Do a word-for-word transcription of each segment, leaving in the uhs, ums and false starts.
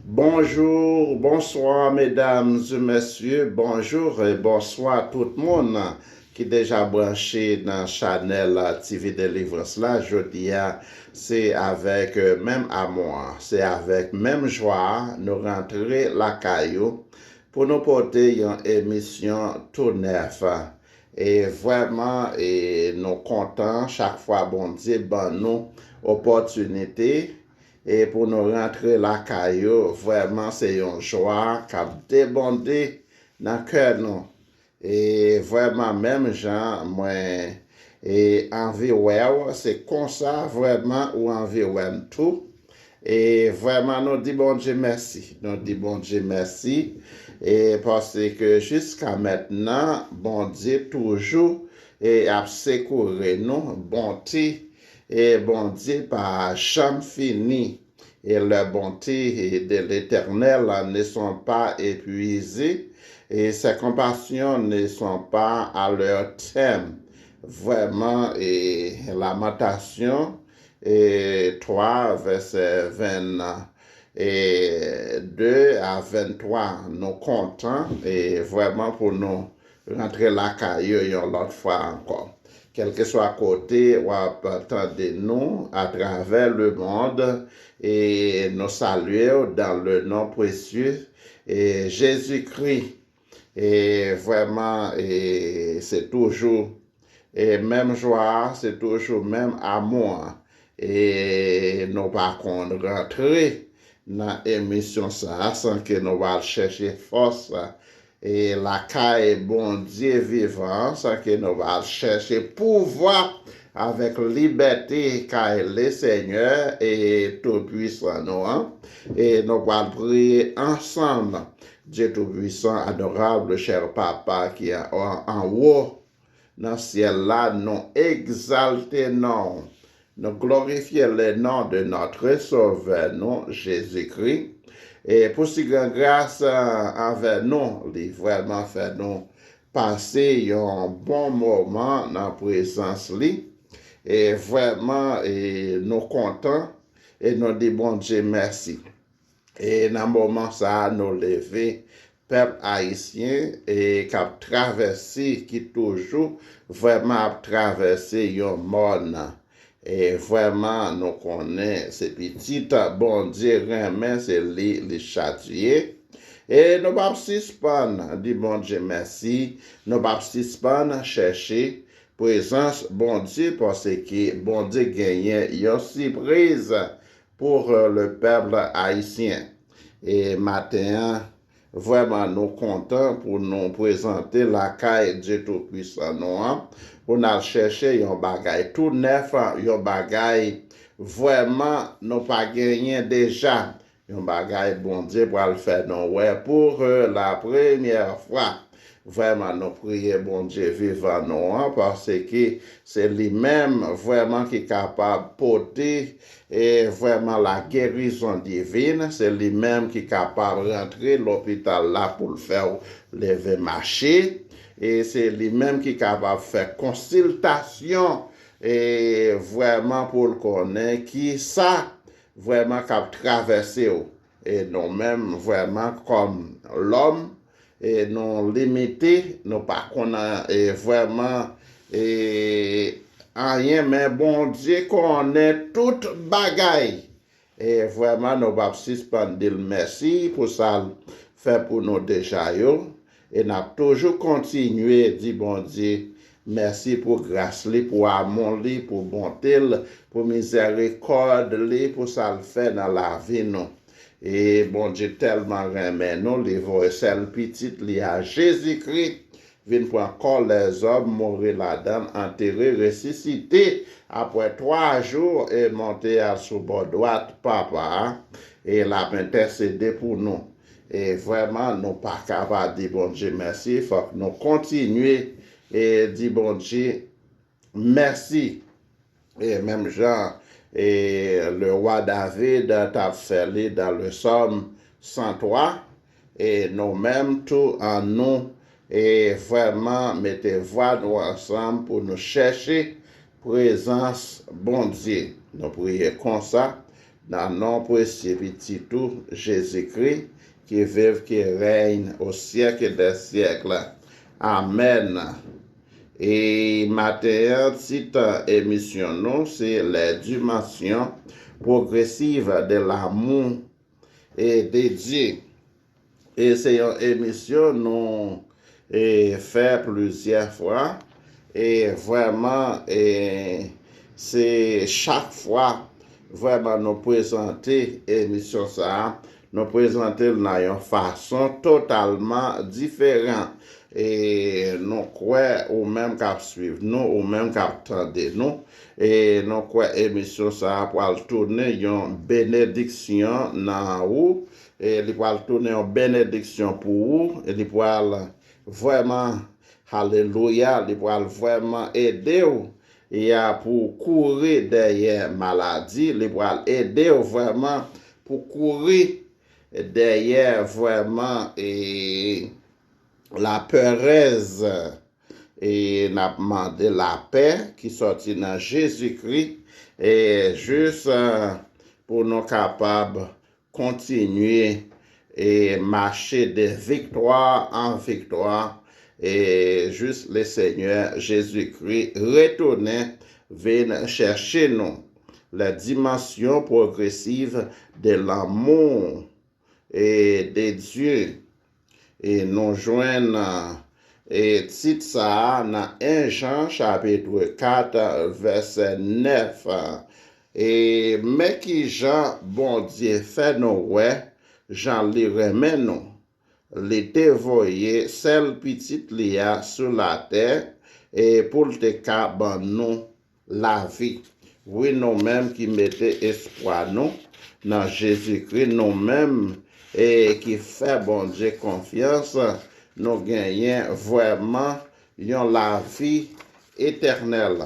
Bonjour, bonsoir, mesdames et messieurs, bonjour et bonsoir tout moun ki deja branche nan chanèl T V Delivrans la. Jodi a, se avèk, euh, menm amou an, se avèk menm jwa a, nou rantre lakay ou pou nou pote yon emisyon tou nèf. E vrèman, e nou kontan chak fwa Bondye ban nou opòtinite e pou nou rantre lakay ou. Vrèman, se yon jwa k ap debonde nan kè nou. E vrèman, menm jan mwen e anvi wè w, se konsa vrèman ou anvi wè m tou. E vrèman, nou di Bondye mèsi. Nou di Bondye mèsi. E paske jiska mentnan, Bondye toujou e ap sekoure nou. Bonte e Bondye pa janm fini. Et les bontés de l'Éternel ne sont pas épuisées, et ses compassions ne sont pas à leur terme. Vrèman, e Lamantasyon e twa, vèsè venn e de a venntwa, nou kontan e vrèman pou nou rantre lakay yo yon lòt fwa ankò. Kèlkeswa kote w ap tande nou atravè lemonn, e nou salye w dans le nom précieux e Jezikri. E vrèman, e se toujou e menm jwa a, se toujou menm amou an. E nou pa konn rantre nan emisyon sa a san ke nou pa al chèche fòs e lakay Bondye vivan an, san ke nou pa al chèche pouvwa avèk libète kay Lesenyè e Toupwisan nou an. E nou pral priye ansanm. Dye Toupwisan, adorab, chè Papa ki an, an, anwo nan syèl la, nou egzalte non w. Nou glorifye le nom de notre Sauveur, nou, Jezikri. E pou si gran gras anvè nou, li vrèman fè nou pase yon bon moman nan prezans li. E vrèman, e nou kontan e nou di Bondye mèsi. E nan moman sa a, nou leve pèp ayisyen e k ap travèse, ki toujou vrèman ap travèse yon mòn. E vrèman, nou konnen se pitit Bondye renmen, se li li chatiye. E nou p ap sispann di Bondye mèsi, nou p ap sispann chèche prezans Bondye, paske Bondye genyen yon sipriz pour le peuple haïtien. E maten an, vrèman, nou kontan pou nou prezante lakay Dye Toupwisan nou an, pou n al chèche yon bagay tou nèf, yon bagay vrèman nou pa genyen deja, yon bagay Bondye pral fè nou wè pour la première fois. Vrèman, nou priye Bondye vivan nou an, paske se li menm vrèman ki kapab pote e vrèman la guérison divine, se li menm ki kapab rantre lopital la pou l fè w leve mache, e se li menm ki kapab fè konsiltasyon e vrèman pou l konnen ki sa vrèman k ap travèse w. E nou menm, vrèman, kòm lòm, e nou limite, nou pa konn e vrèman e anyen, men Bondye konnen tout bagay. E vrèman, nou p ap sispann di l mèsi pou sa l fè pou nou deja yo. E n ap toujou kontinye di Bondye mèsi pou gras li, pou amou li, pou bonte l, pou mizèrikòd li, pou sa l fè nan lavi nou. E Bondye tèlman renmen nou, li voye sèl pitit li a, Jezikri, vin pran kò lèzòm, mouri ladan l, antere, resisite apre twa jou e monte al sou bò dwat Papa a, e l ap entèsede pou nou. E vrèman, nou pa ka pa di Bondye mèsi, fòk nou kontinye e di Bondye mèsi. E menm jan e le wa David t ap fè li dans le Psaume cent trois, e nou menm tou, annou e vrèman mete vwa nou ansanm pou nou chèche prezans Bondye. Nou priye konsa, nan non presye Pitit ou, Jezikri, ki viv, ki règne au siècle des siècles. Amèn. E maten an, tit emisyon nou se Les dimensions progressives de l'amour et de Dieu. E se yon emisyon nou e, fè plizyè fwa. E vrèman, e, se chak fwa vrèman nou prezante emisyon sa a, nou prezante l nan yon fason totalman diferan. E nou kwè ou menm k ap swiv nou, ou menm k ap tande nou, e nou kwè emisyon sa a pral tounen yon benediksyon nan ou, e li pral tounen yon benediksyon pou ou, e li pral vrèman, alelouya, li pral vrèman ede w, e a pou w kouri dèyè maladi, li pral ede w vrèman pou kouri dèyè vrèman e laperèz, e n ap mande lapè ki sòti nan Jezikri, e jis, e, pou nou kapab kontinye e mache de viktwa an viktwa, e jis le Senyè Jezikri retounen vin chèche nou. La dimension progressive de l'amour e de Dieu. E nou jwenn e tit sa a nan en Jan chapit kat vèsè nèf. E men ki jan Bondye fè nou wè jan li renmen nou. Li te voye sèl Pitit li a sou latè e pou l te ka ban nou lavi. Wi, nou menm ki mete espwa nou nan Jezikri, nou menm e ki fè Bondye konfyans, nou genyen vrèman yon lavi etènèl.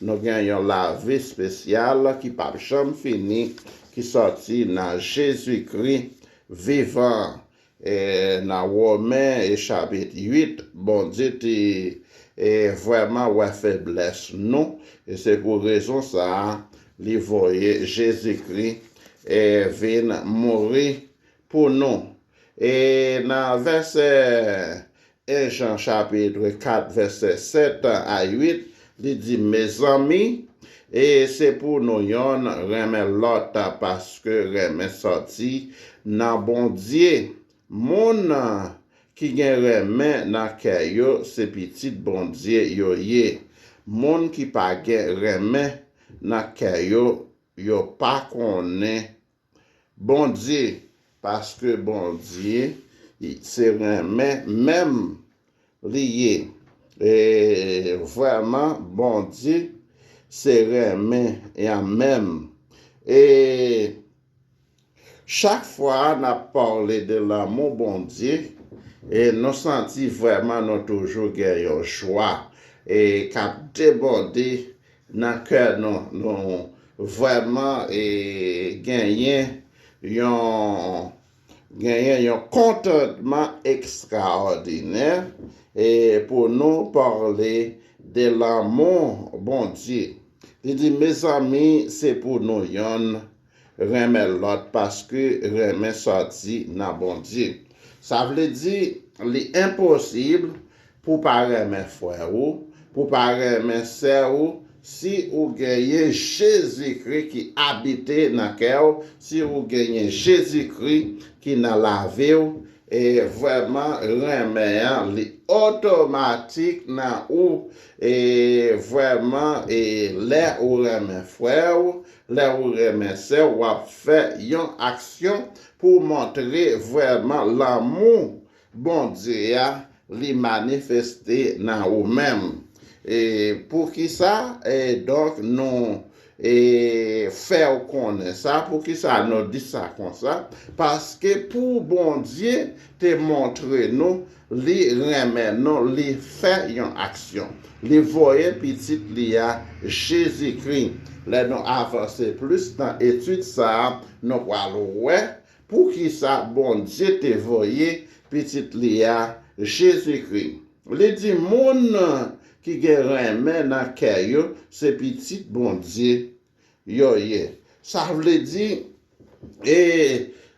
Nou gen yon lavi espesyal ki p ap janm fini, ki sòti nan Jezikri vivan. E nan Women e chapit uit, Bondye te e vrèman wè feblès nou, e se pou rezon sa a li voye Jezikri e vin mouri pou nou. E nan vèsè en Jan chapit kat vèsè sèt a uit, li di, mezanmi, e se pou nou yonn renmen lòt, paske renmen sòti nan Bondye. Moun ki gen renmen nan kè yo, se pitit Bondye yo ye. Moun ki pa gen renmen nan kè yo, yo pa konnen Bondye, paske Bondye se renmen menm li ye. E vrèman, Bondye se renmen an menm. E chak fwa n ap pale de lanmou Bondye, e nou santi vrèman nou toujou gen yon jwa e k ap debòde nan kè nou. Nou vrèman e genyen yon genyen yon kontantman ekstraòdinè e pou nou pale de lanmou Bondye. Li di, mezanmi, se pou nou yonn renmen lòt, paske renmen sòti nan Bondye. Sa vle di, li enposib pou pa renmen frè ou, pou pa renmen sè ou, si ou genyen Jezikri ki abite nan kè w, si ou genyen Jezikri ki nan lavi w, e vrèman renmen an, li otomatik nan ou. E vrèman, e lè ou renmen frè w, lè ou renmen sè w, w ap fè yon aksyon pou w montre vrèman lanmou Bondye a li manifeste nan ou menm. E poukisa, e donk, nou e fè w konnen sa? Poukisa nou di sa konsa? Paske pou Bondye te montre nou li renmen nou, li fè yon aksyon. Li voye pitit li a, Jezikri. Lè nou avanse plis nan etid sa a, nou pral wè poukisa Bondye te voye pitit li a, Jezikri. Li di, moun ki gen renmen nan kè yo, se pitit Bondye yo ye. Sa vle di, e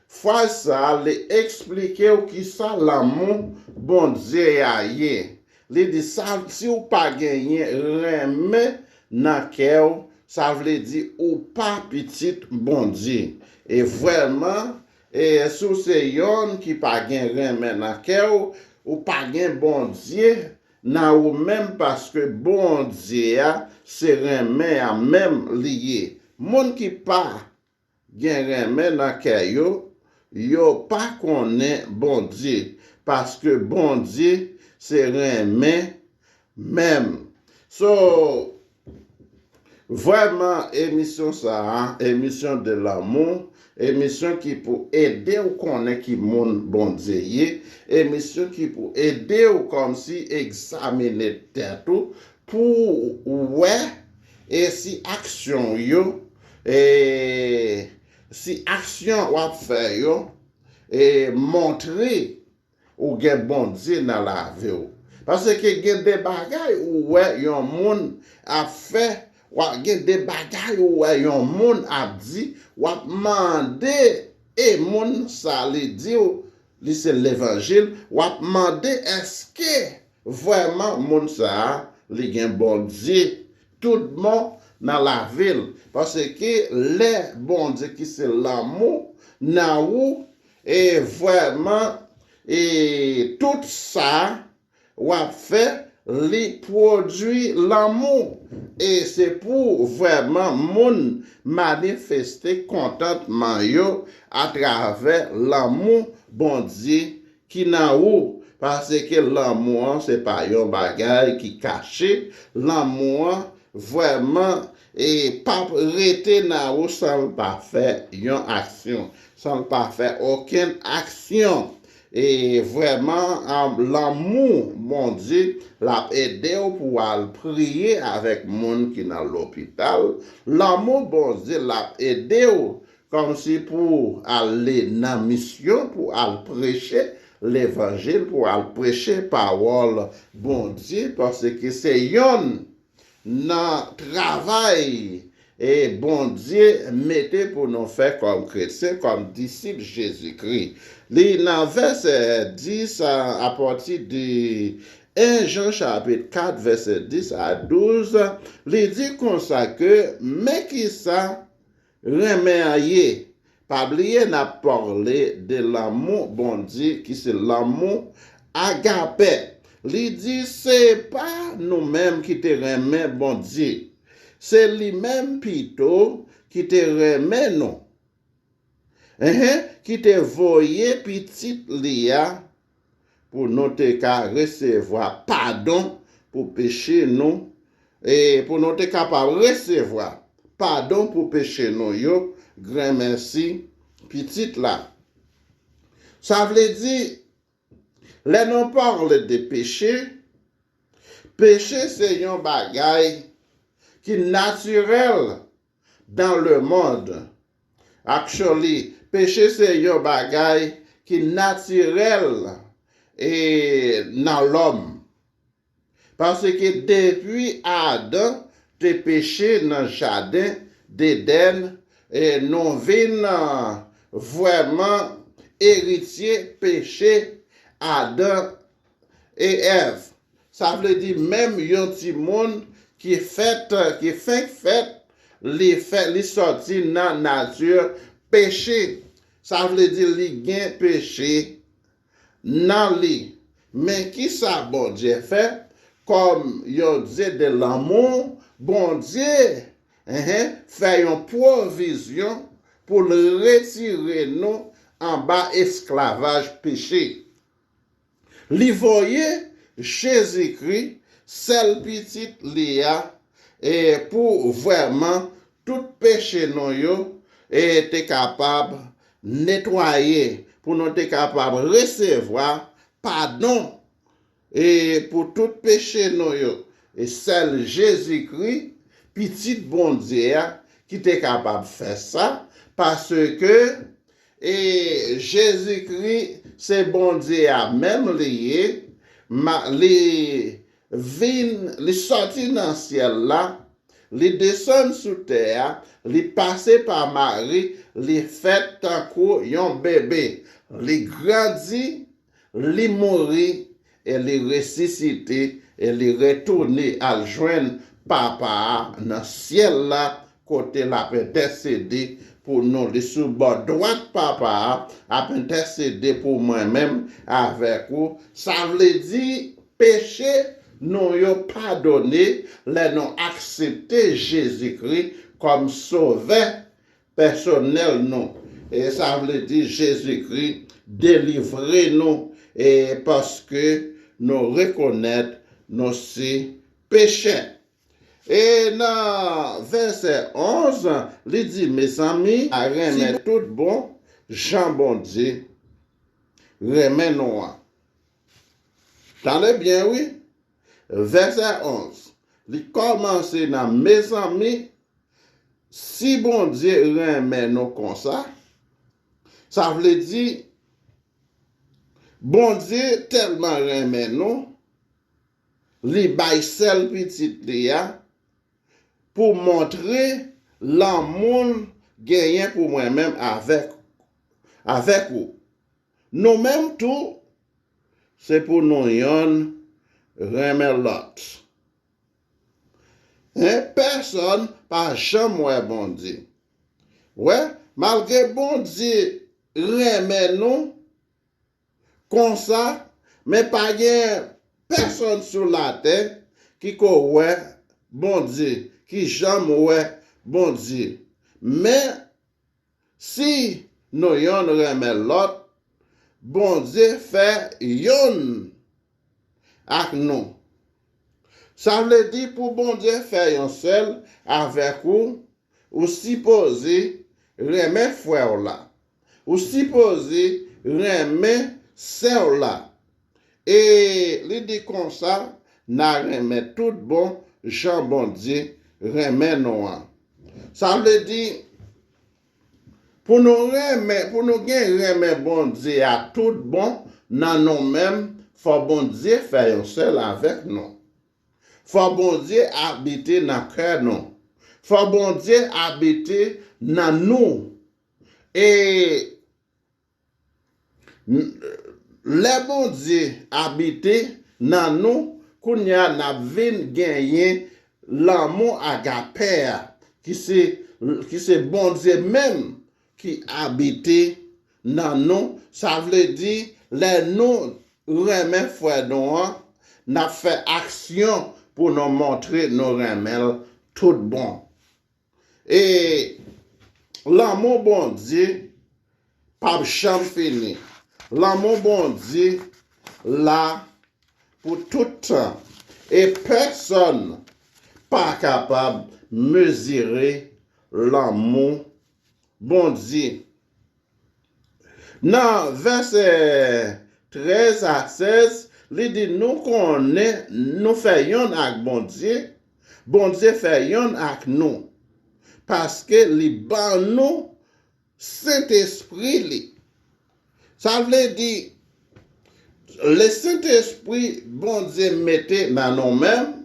fraz sa a, li eksplike w kisa lanmou Bondye a ye. Li di sa, si w pa genyen renmen nan kè w, sa vle di ou pa pitit Bondye. E vrèman, e si w se yonn ki pa gen renmen nan kè w, ou pa gen Bondye nan ou menm, paske Bondye a se renmen an menm li ye. Moun ki pa gen renmen nan kè yo, yo pa konnen Bondye, paske Bondye se renmen menm. So, vrèman, emisyon sa a, emisyon de lanmou, emisyon ki pou ede w konnen ki moun Bondye ye, emisyon ki pou ede w kòmsi egzamine tèt ou, pou w wè e si aksyon w yo, e si aksyon w ap fè yo, e montre ou gen Bondye nan lavi w. Paske gen de bagay ou wè yon moun ap fè, w ap gen de bagay ou wè yon moun ap di, w ap mande, e moun sa li di w, li se levanjil, w ap mande èske vrèman moun sa a, li gen Bondye tout bon nan lavi l. Paske lè Bondye ki se lanmou nan ou, e vrèman, e tout sa w ap fè, li pwodui lanmou. E se pou vrèman moun manifeste kontantman yo atravè lanmou Bondye ki nan ou. Paske lanmou an, se pa yon bagay ki kache. Lanmou an, vrèman, e p ap rete nan ou san l pa fè yon aksyon, san l pa fè okenn aksyon. E vrèman, a, lanmou Bondye, l ap ede w pou w al priye avèk moun ki nan lopital. Lanmou Bondye, l ap ede w kòmsi pou w ale nan misyon, pou w al preche levanjil, pou w al preche pawòl Bondye, paske se yonn nan travay e Bondye mete pou nou fè kòm kretyen, kòm disip Jezikri. Li nan vèsè dis, a, apati de en Jan chapit kat, vèsè dis a douz, li di konsa ke, men kisa renmen an ye. Pa bliye n ap pale de lanmou Bondye ki se lanmou agape. Li di se pa nou menm ki te renmen Bondye. Se li menm pito ki te renmen nou. Enhen, ki te voye pitit li a pou nou te ka resevwa padon pou peche nou, e pou nou te kapab resevwa padon pou peche nou yo, granmèsi pitit la. Sa vle di, lè nou pale de peche, peche se yon bagay ki natirèl dans le monde. Actually, peche se yon bagay ki natirèl e nan lòm. Paske depi Adan te peche nan jaden Dedenn, e nou vin, a, vrèman eritye peche Adan e Èv. Sa vle di menm yon timoun ki fèt, ki fenk fèt, li fèt, li sòti nan nati peche. Sa vle di li gen peche nan li. Men kisa Bondye fè? Kòm yon Dye de lanmou, Bondye, enhen, fè yon pwovizyon pou l retire nou anba esklavaj peche. Li voye Jezikri, sèl Pitit li a, e pou vrèman tout peche nou yo, e te kapab netwaye, pou nou te kapab resevwa padon, e pou tout peche nou yo. E sèl Jezikri, Pitit Bondye a, ki te kapab fè sa, paske e Jezikri se Bondye a menm li ye, ma, li vin, li sòti nan syèl la, Li desann sou tè a, li pase pa Mari, li fèt tankou yon bebe. Li grandi, li mouri, e li resisite, e li retounen al jwenn Papa a nan syèl la, kote l ap entèsede pou nou. Li sou bò dwat Papa a, ap entèsede pou mwen menm avèk ou. Sa vle di, peche nou yo padone lè nou aksepte Jezikri kòm Sovè pèsonèl nou. E sa vle di Jezikri delivre nou, e paske nou rekonèt nou se pechè. E nan vèsè onz, li di, mezanmi, a renmen tout bon jan Bondye renmen nou an. Tande byen, wi. Vèsè onz, li kòmanse nan, mezanmi, si Bondye renmen nou konsa, sa vle di, Bondye tèlman renmen nou, li bay sèl pitit li a pou montre lanmou l genyen pou mwen menm avèk, avèk ou. Nou menm tou, se pou nou yonn renmen lòt. En, pèsonn pa janm wè Bondye. Wè, malgre Bondye renmen nou konsa, men pa gen pèsonn sou latè ki ko wè Bondye, ki janm wè Bondye. Men, si nou yonn renmen lòt, Bondye fè yonn ak nou. Sa vle di pou Bondye fè yon sèl avèk ou, ou sipoze renmen frè w la. Ou sipoze renmen sè w la. E li di konsa, n a renmen tout bon jan Bondye renmen nou an. Sa vle di, pou nou renmen, pou nou gen renmen Bondye a tout bon nan nou menm, fò Bondye fè yon sèl avèk nou. Fò Bondye abite nan kè nou. Fò Bondye abite nan nou. E n- lè Bondye abite nan nou, kounye a n ap vin genyen lanmou agapè a, ki se, ki se Bondye menm ki abite nan nou. Sa vle di, lè nou renmen frè nou an, n ap fè aksyon pou nou montre nou renmen l tout bon. E lanmou Bondye p ap janm fini. Lanmou Bondye la pou tout tan. E pèsonn pa kapab mezire lanmou Bondye. Nan vèsè trèz a sèz, li di, nou konnen nou fè yonn ak Bondye, Bondye fè yonn ak nou, paske li ban nou Sentespri li. Sa vle di, le Sentespri Bondye mete nan nou menm,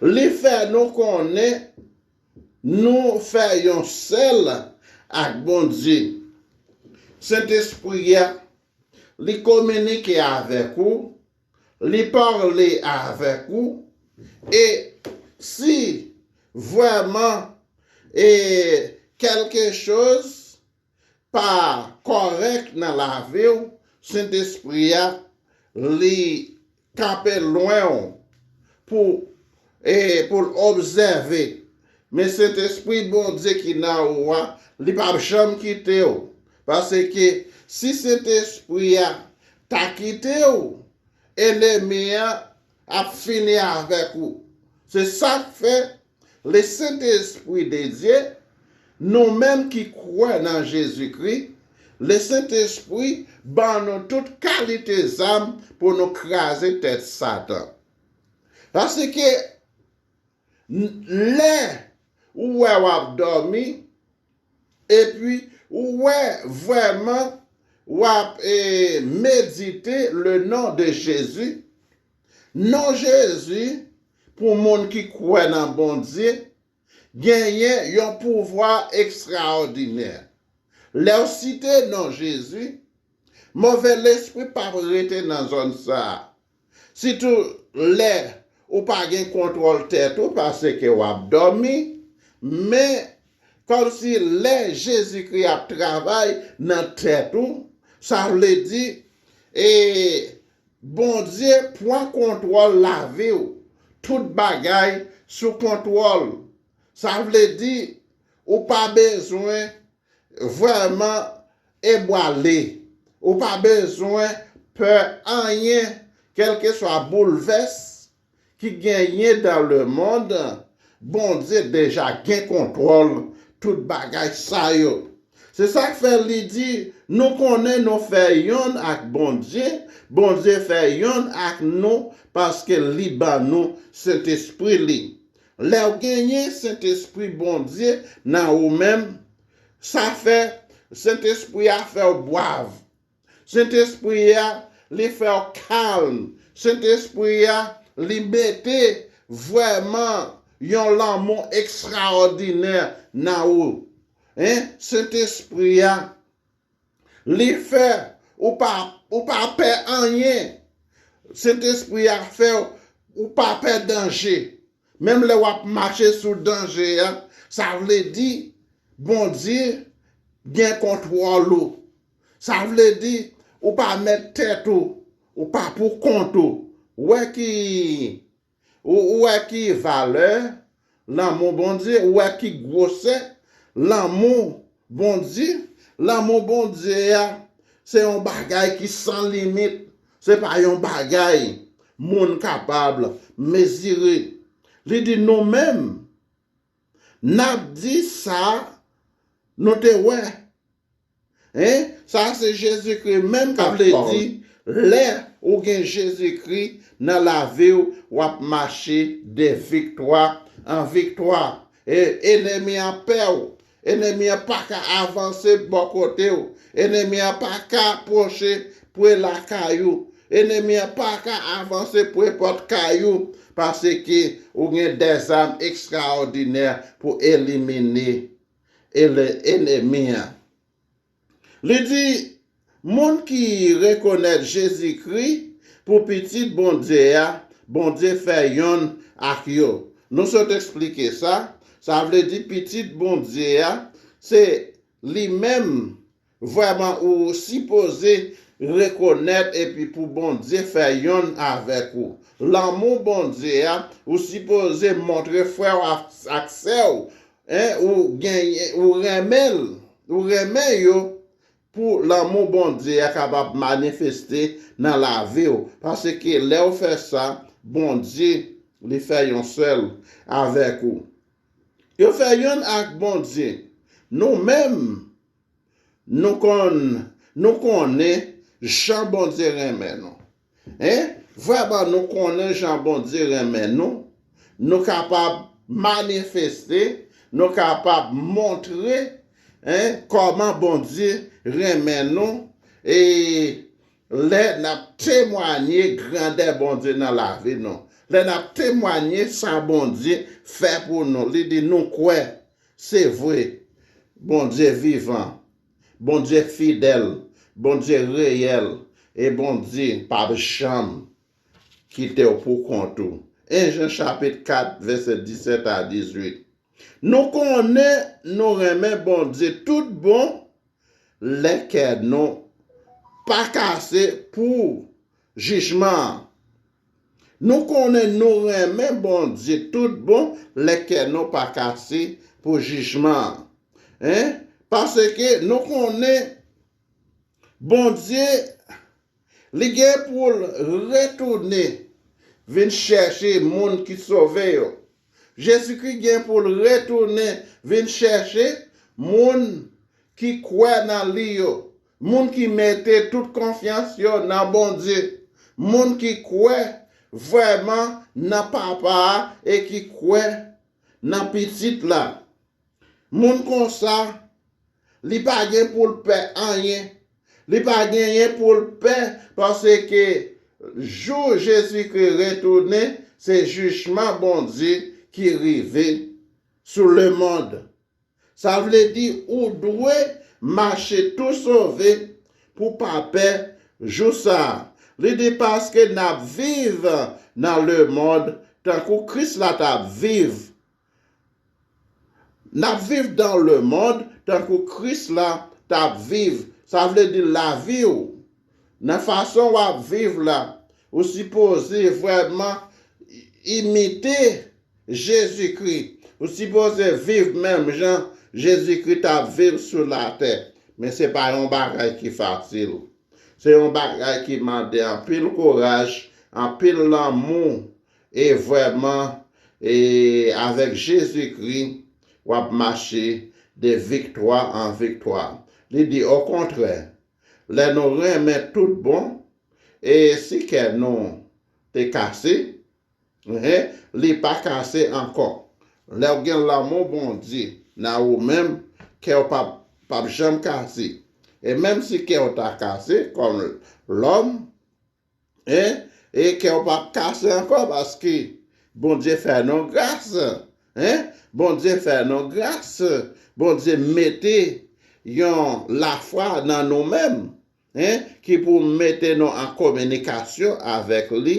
li fè nou konnen nou fè yon sèl ak Bondye. Sentespri a, li kominike avèk ou, li pale avèk ou, e si vrèman e kèlke choz pa kòrèk nan lavi w, Sentespri a, li kanpe lwen w pou, e, pou l obsève. Men Sentespri Bondye ki nan ou a, li p ap janm kite w. Paske si Sentespri a ta kite w, enemi an ap fini avèk ou. Se sa k fè le Sentespri de Dye, nou menm ki kwè nan Jezikri, le Sentespri ban nou tout kalite zam pou nou kraze tèt Satan. Paske n- lè ou wè w ap dòmi, epi ou wè vrèman w ap e, medite le non de Jezi. Non Jezi pou moun ki kwè nan Bondye genyen yon pouvwa ekstraòdinè. Lè w site non Jezi, move lespri p ap rete nan zòn sa a. Sitou lè ou pa gen kontwòl tèt ou paske w ap dòmi, men kòmsi lè Jezikri ap travay nan tèt ou, sa vle di, e, Bondye pran kontwòl lavi w. Tout bagay sou kontwòl. Sa vle di, ou pa bezwen vrèman ebwale. Ou pa bezwen pè anyen, kèlkeswa boulvès ki genyen dans le monde, Bondye deja gen kontwòl tout bagay sa yo. Se sa k fè li di, nou konnen nou fè yonn ak Bondye, Bondye fè yonn ak nou, paske li ban nou Sentespri li. Lè w genyen Sentespri Bondye nan ou menm, sa fè Sentespri a fè w bwav. Sentespri a, li fè w kalm. Sentespri a, li mete vrèman yon lanmou ekstraòdinè nan ou. Hein? Sentespri a, li fè ou pa, ou pa pè anyen. Sentespri a fè ou pa pè danje. Menm lè w ap mache sou danje a, sa vle di Bondye gen kontwòl ou. Sa vle di ou pa mèt tèt ou, ou pa pou kont ou. Ou wè ki, ou, ou wè ki valè lanmou Bondye, ou wè ki gwosè lanmou Bondye. Lanmou Bondye a, se yon bagay ki san limit. Se pa yon bagay moun kapab mezire. Li di nou menm, n ap di sa nou te wè. Hein? Sa se Jezikri menm k ap pale di, lè ou gen Jezikri nan lavi w, w ap mache de viktwa an viktwa. E enemi an pè w. Enemi an pa ka avanse bò kote w. Enemi an pa ka pwoche pre lakay ou. Enemi an pa ka avanse pre pòt kay ou. Paske ou gen dèzam ekstraòdinè pou elimine ele-, enemi an. Li di, moun ki rekonèt Jezikri pou Pitit Bondye a, Bondye fè yonn ak yo. Nou sot eksplike sa. Sa vle di Pitit Bondye a, se li menm vrèman ou sipoze rekonèt epi pou Bondye fè yonn avèk ou. Lanmou Bondye a, ou sipoze montre frè w ak, ak sè w, hein, ou genyen, ou renmen l, ou renmen yo, pou lanmou Bondye a kapab manifeste nan lavi w. Paske lè w fè sa, Bondye, li fè yon sèl avèk ou. Yo fè yonn ak Bondye. Nou menm, nou konn, nou konnen jan Bondye renmen nou. Hein? Vrèman, nou konnen jan Bondye renmen nou. Nou kapab manifeste, nou kapab montre, hein, kòman Bondye renmen nou. E lè n ap temwanye grandè Bondye nan lavi nou, lè n ap temwanye sa Bondye fè pou nou, li di nou kwè, se vre, Bondye vivan, Bondye fidèl, Bondye reyèl, e Bondye p ap janm kite w pou kont ou. En Jan chapit kat, vèsè disèt a dizuit. Nou konnen nou renmen Bondye tout bon lè kè nou pa kase pou jijman an. Nou konnen nou renmen Bondye tout bon lè kè nou pa kase pou jijman an. Hein? Paske nou konnen Bondye, li gen pou l retounen vin chèche moun ki sove yo. Jezikri gen pou l retounen vin chèche moun ki kwè nan li yo, moun ki mete tout konfyans yo nan Bondye, moun ki kwè vrèman nan Papa a e ki kwè nan Pitit la. Moun konsa, li pa gen pou l pè anyen. Li pa genyen pou l pè, paske jou Jezikri retounen, se jijman Bondye ki rive sou lemonn. Sa vle di ou dwe mache tou sove pou pa pè jou sa a. Li di, paske n ap viv nan lemonn tankou Kris la t ap viv. N ap viv dans le monde tankou Kris la t ap viv. Sa vle di lavi w, nan fason w ap viv la, ou sipoze vrèman imite Jezikri. Ou sipoze viv menm jan Jezikri t ap viv sou latè. Men se pa yon bagay ki fasil. Se yon bagay ki mande anpil kouraj, anpil lanmou, e vrèman, e avèk Jezikri, w ap mache de viktwa an viktwa. Li di, okontrè, lè nou renmen tout bon, e si kè nou te kase, Hen, li pa kase ankò. Lè w gen lanmou Bondye nan ou menm, kè w p ap, p ap janm kase. E menm si kè w ta kase kòm lòm, hen, e kè w p ap kase ankò paske Bondye fè nou gras. Hen, Bondye fè nou gras. Bondye mete yon lafwa nan nou menm, hen, ki pou mete nou an kominikasyon avèk li,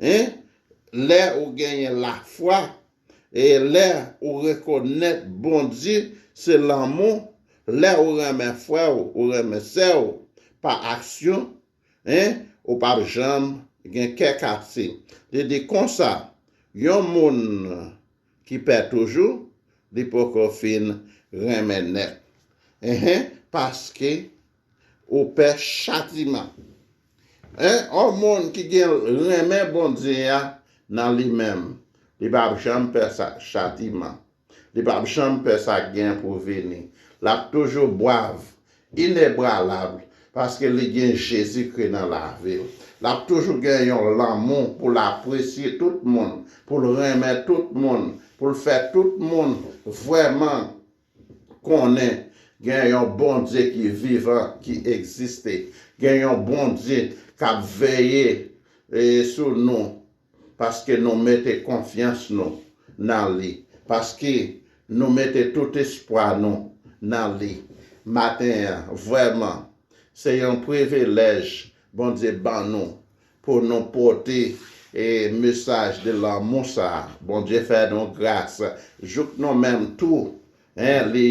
hen, lè ou genyen lafwa, e lè ou rekonèt Bondye se lanmou, lè ou renmen frè w, ou renmen sè w, pa aksyon, hen, ou p ap janm gen kè kase. Li di konsa, yon moun ki pè toujou, li poko fin renmen nèt. Enhen, paske ou pè chatiman. Hen, yon moun ki gen renmen Bondye a nan li menm, li p ap janm pè sa, chatiman. Li p ap janm pè sa k gen pou vini. L ap toujou bwav, inebralab, paske li gen Jezikri nan lavi l. L ap toujou gen yon lanmou pou l apresye tout moun, pou l renmen tout moun, pou l fè tout moun vrèman konnen gen yon Bondye ki vivan, ki egziste. Gen yon Bondye k ap veye, e, sou nou, paske nou mete konfyans nou nan li, paske nou mete tout espwa nou nan li. Maten an, vrèman, se yon privilèj Bondye ban nou pou nou pote, e, mesaj de lanmou sa a. Bondye fè nou gras, jouk nou menm tou, hen, li,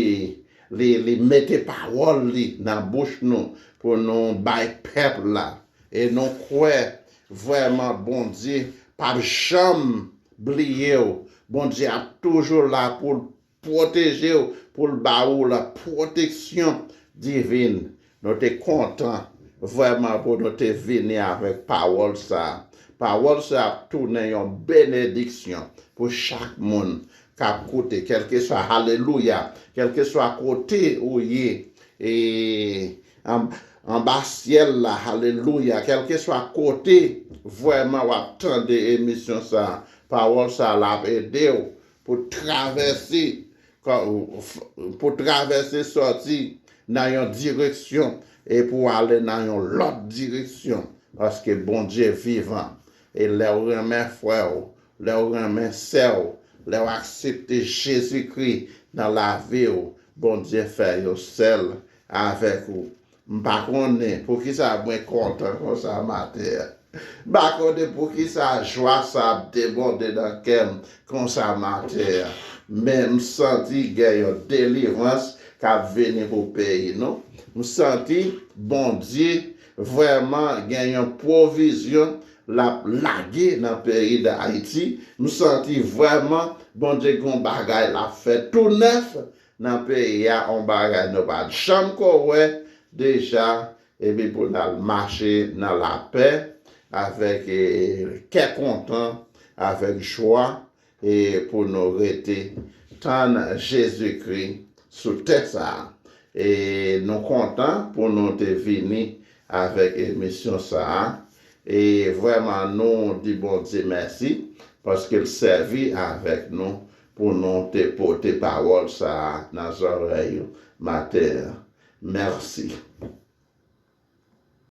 li, li mete pawòl li nan bouch nou pou nou bay pèp la. E nou kwè vrèman Bondye p ap janm bliye w. Bondye ap toujou la pou l pwoteje w, pou l ba ou la pwoteksyon divin. Nou te kontan vrèman pou nou te vini avèk pawòl sa a. Pawòl sa a ap tounen yon benediksyon pou chak moun k ap koute, kèlkeswa, alelouya, kèlkeswa kote ou ye, e, an, anba syèl la, alelouya, kèlkeswa kote vrèman w ap tande emisyon sa a, pawòl sa a l ap ede w pou travèse, pou travèse sòti nan yon direksyon e pou ale nan yon lòt direksyon, paske Bondye vivan. E lè w renmen frè w, lè w renmen sè w, lè w aksepte Jezikri nan lavi w, Bondye fè yo sèl avèk ou. M pa konnen poukisa mwen kontan konsa maten an. M pa konnen poukisa jwa sa ap debòde nan kè m konsa maten an. Men m santi gen yon delivrans k ap vini pou peyi nou. M santi Bondye vrèman gen yon pwovizyon l ap lage nan peyi Dayiti. M santi vrèman Bondye gen yon bagay l ap fè tou nèf nan peyi a, yon bagay nou pa t janm ko wè deja, epi pou n al mache nan lapè, avèk, e, kè kontan, avèk jwa, e pou nou rete tann Jezikri sou tè sa a. E nou kontan pou nou te vini avèk emisyon sa a. E vrèman, nou di Bondye mèsi paske l sèvi avèk nou pou nou te pote pawòl sa a nan zòrèy ou maten an. Mèsi.